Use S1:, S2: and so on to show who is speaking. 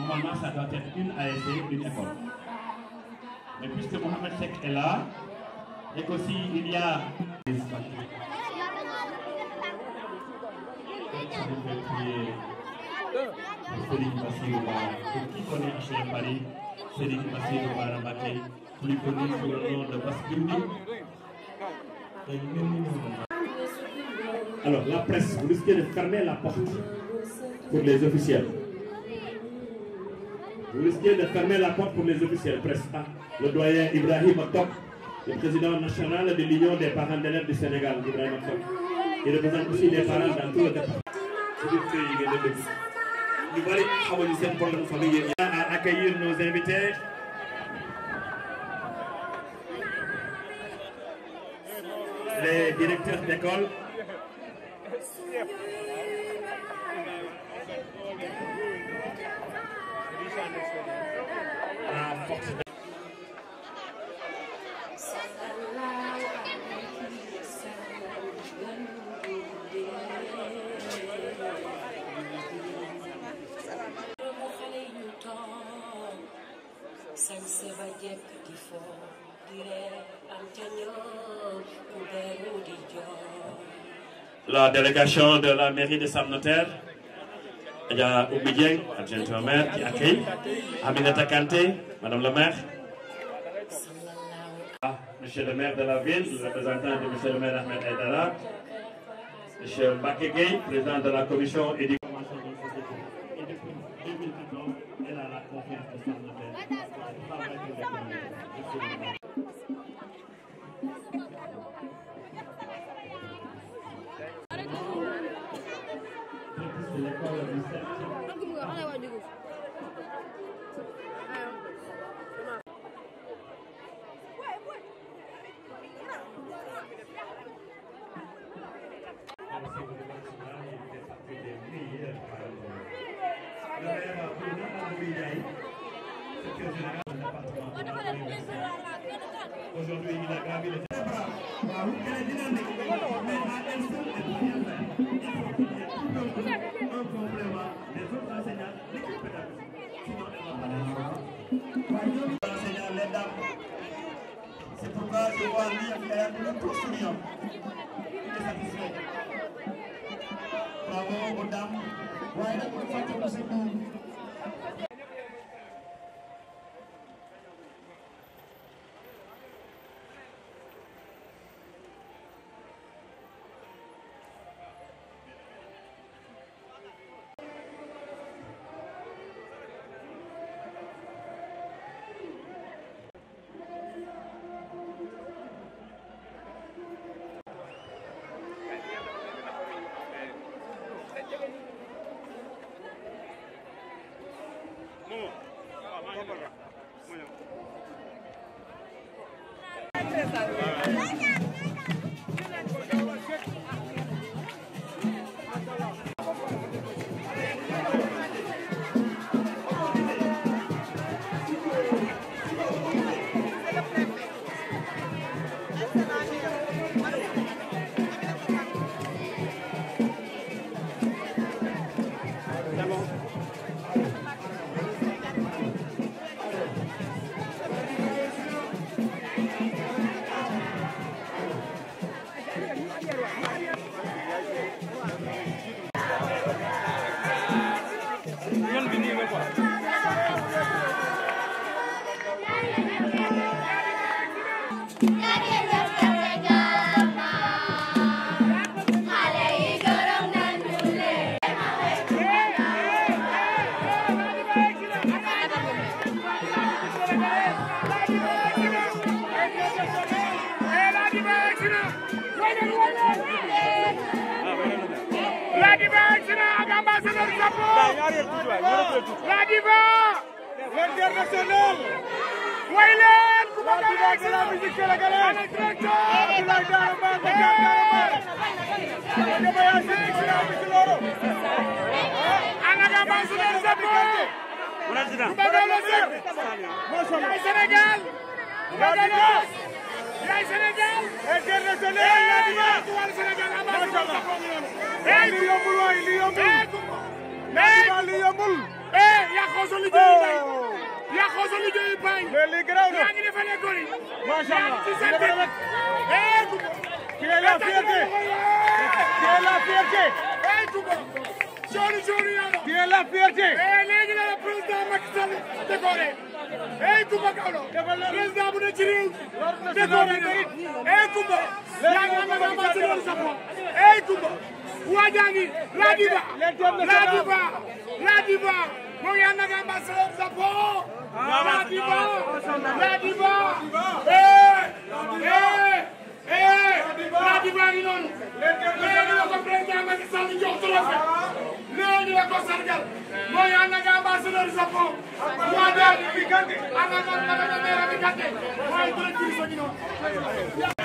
S1: normalement ça doit être une ASC, une école. Mais puisque Mohamed Seck est là, et qu'aussi il y a des Serigne Bassirou Bara, pour qui connaît HLM Paris, Serigne Bassirou Bara Mbacké, plus connu sous le nom de Bass Building. Alors, la presse, vous risquez de fermer la porte pour les officiels. Vous risquez de fermer la porte pour les officiels. Presse. Ah, le doyen Ibrahim Top, le président national de l'Union des parents d'élèves du Sénégal, Ibrahim Top. Il représente aussi les parents dans tout le département. Nous allons accueillir nos invités. Les directeurs d'école. La délégation de la mairie de Sam Notaire, il y a Oumy Dieng, adjointe au maire, qui accueille, Aminata Kanté, madame le maire, monsieur le maire de la ville, le représentant de monsieur le maire Ahmed Aïdara, monsieur Mbacké Gueye, président de la commission éducation. Et depuis 2014, elle a la confiance de Sam Notaire. Aujourd'hui, il a gravi le c'est pourquoi je vois lire le tout souriant. Il est satisfait. Bravo aux dames.
S2: La diva l'international Waylen de la musique sénégalaise Sénégal yàqoo sa liggéeyu bay yàqoo sa liggéeyu bay mais lii garaaw na yaa ngi defalee góor yi macha Allah ci sa tête qui est la fierté qui est la fierté Touba joli joli yàlla qui est la fierté léegi la président Macky Sall décoré Touba Kaolack président bu ne ci réew décoré Touba yaa ngi am ambassadeur Japon Touba waajangi la diva moo ngi ànd ak ambassadeur Japon la diva la diva ngi noonu léegi la ko président Macky Sall jox trophée léegi la ko sargal moo ngi ànd ak ambassadeur Japon waajangi ànd ak madame la maire bi Kanté mooy directrice ngi noonu